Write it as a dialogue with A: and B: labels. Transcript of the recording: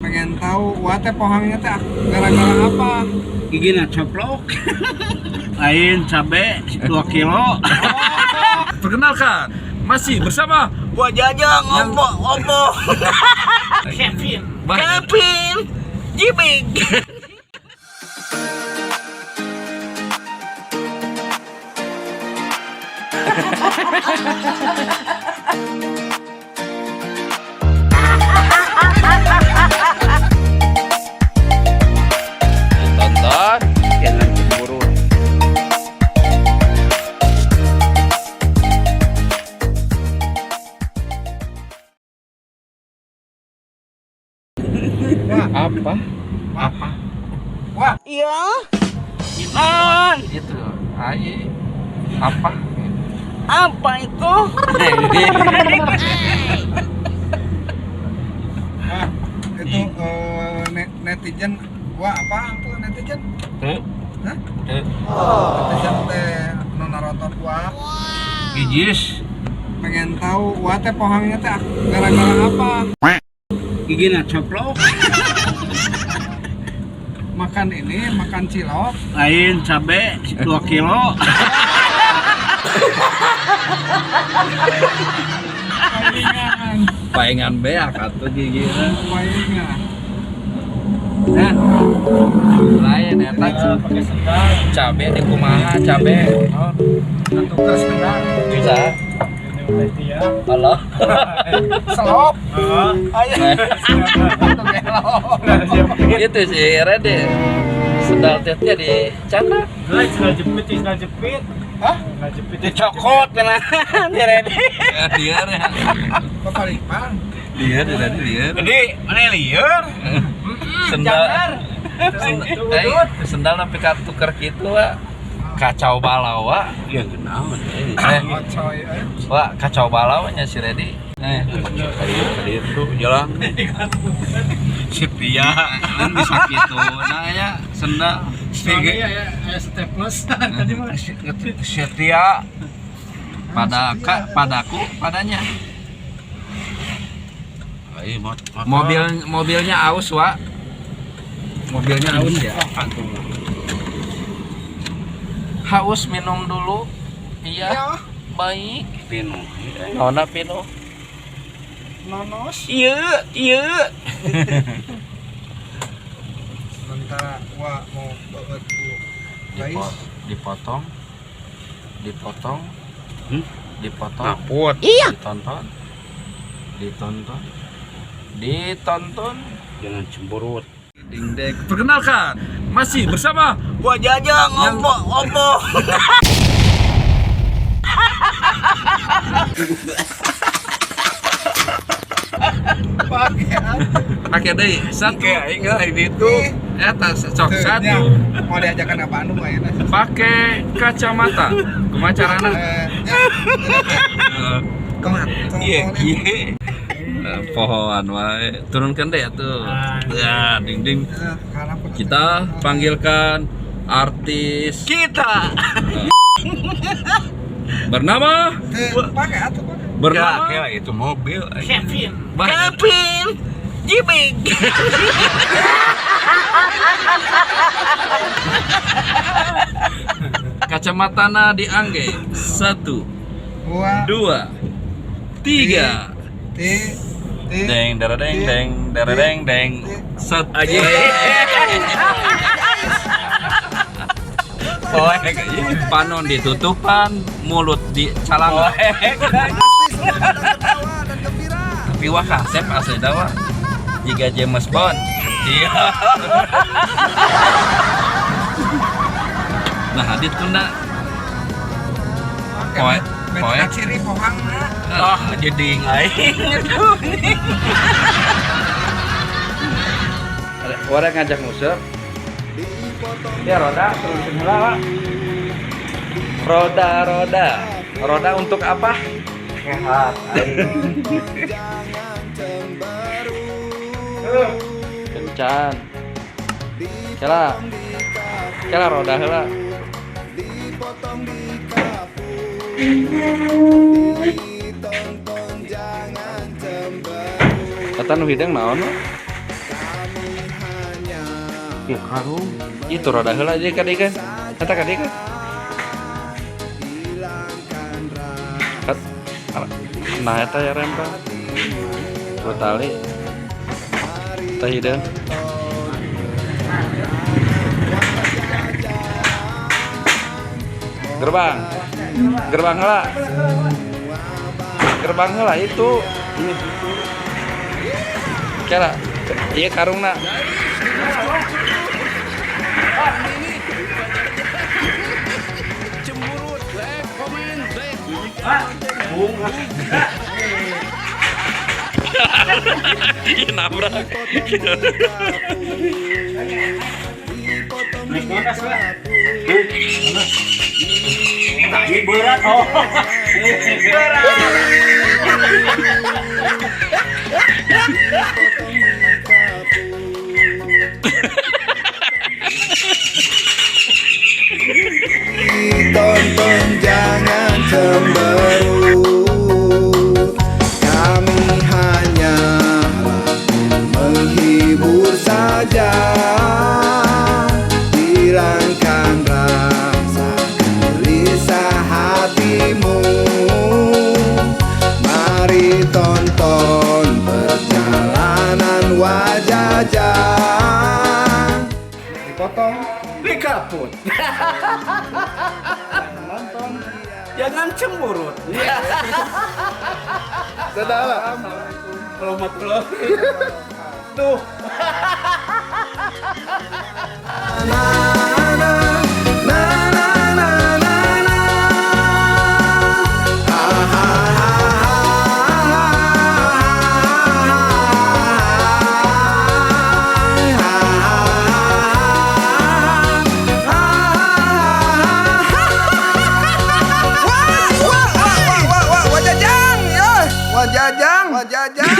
A: Pengen tahu wah teh pohangnya teh gara-gara apa?
B: Gigina coplok. Lain cabe 2 kilo.
C: Perkenalkan, masih bersama
B: Gua Jajang, opo opo.
C: Kevin.
B: Kevin. Jibing.
C: Tonton.
B: Jangan cemburu.
A: Wah,
C: Apa? Apa?
A: wah,
B: Iya. Non.
C: Itu. Aye. Apa?
B: Apa itu?
A: wah. Itu netizen wah apa tuh netizen?
C: Tuh.
A: Hah?
C: Tuh.
A: Netizen teh nu narotot wah.
C: Gijis.
A: Pengen tahu wah teh pohangnya teh gara-gara apa?
B: Gigina coplok.
A: Makan ini, makan cilok.
B: Lain cabe 2 kilo.
A: Palingan,
C: Paingan beak atuh gigina.
A: palingan.
C: Nah. Lain eta
B: Pakai sendal.
C: cabe di kumaha cabe. Oh,
A: Tukar sendal.
C: bisa. Halo.
A: Selop. Ayo. Tuh gelo.
C: Itu si Rede. Sendal tetnya di canda.
D: Sendal jepit, sendal jepit.
A: Hah?
D: Sendal jepit.
B: Dicokot benar. Diredi.
C: Liar ya.
A: Bapak Lipang.
C: Liar tadi liar.
B: Jadi mana liur?
C: Sendal. Sendal sampai ka tuker kitu, Wak. Kacau balau, Wak.
B: Ya kenaon.
C: Eh,
A: Oh, coy. Eh.
C: Wak, kacau balau nya si Redi. Eh,
B: Itu jalan.
C: setia kan bisa gitu. Nah, ya sendal.
D: Soalnya ya, ya staples tadi mah.
C: Setia pada kak, padaku, padanya. Mobilnya aus, Wak. Mobilnya aus ya. Haus minum dulu. Iya. Baik.
B: Pinu.
C: Nona pinu.
A: Nonos.
B: Iya, iya.
A: Sementara wah mau bawa dulu. Guys,
C: Dipotong. Dipotong.
B: Hmm?
C: Dipotong.
B: Naput.
C: Ditonton. Ditonton. Ditonton.
B: Jangan cemberut.
C: Ding deng. Perkenalkan, masih bersama
B: Gua Jajang, opo opo.
A: pakai apa?
C: pakai deui. Satu.
B: Kayak enggak ini tuh.
C: Eta cok
A: Tuh,
C: satu.
A: nya, mau diajakan ke Bandung ayeuna.
C: Pakai kacamata. Kumaha carana?
A: Nya, kumaha?
B: Iya, iya.
C: Pohoan wae. Turunkan deh atuh. Ya, ding ding.
A: Karena
C: Kita panggilkan artis
B: Kita.
C: bernama
A: pakai atuh pakai.
C: bernama
B: Ya, itu mobil.
D: Kevin.
C: Bah-
B: Kevin. Jibing.
C: Kacamatana diangge. 1,
A: Dua,
C: 2, 3.
A: T, T,
C: Deng dara deng deng dara deng deng. Satu.
B: Aja. Poek.
C: Panon ditutupan, mulut di calangan.
A: Pasti semua pada ketawa dan gembira.
C: Tapi wah kasep asli dah wah. Jika James Bond. Iya. Nah, ditunda. Poek, poek.
A: Beda ciri pohangna.
B: Ah, jadi aing.
C: Orang ngajak musuh. Ya roda, turunin heula, Pak. Roda, roda. Roda untuk apa?
B: Sehat.
C: Kencan. Kela. Kela roda heula. Eta nu hideng naon?
B: Ya karung.
C: Itu roda heula aja ka deui kan. Eta ka deui kan. Nah eta ya rem Pak. Dua tali. Tah hideung. Gerbang. Gerbang heula. Gerbang heula itu. Kira iya karungna. Iya nabrak.
D: Ini berat oh. Berat.
A: Tonton jangan cemberut. Kami hanya menghibur saja. Hilangkan rasa gelisah hatimu. Mari tonton perjalanan Wajaja. Dipotong, dikaput.
B: Jangan cemberut.
A: Dadah.
B: Tuh.
A: Na na na na na na na. Ha ha ha ha ha ha. Wah, wah, wah, wah, wah, wajajang, ya, wajajang, wajajang.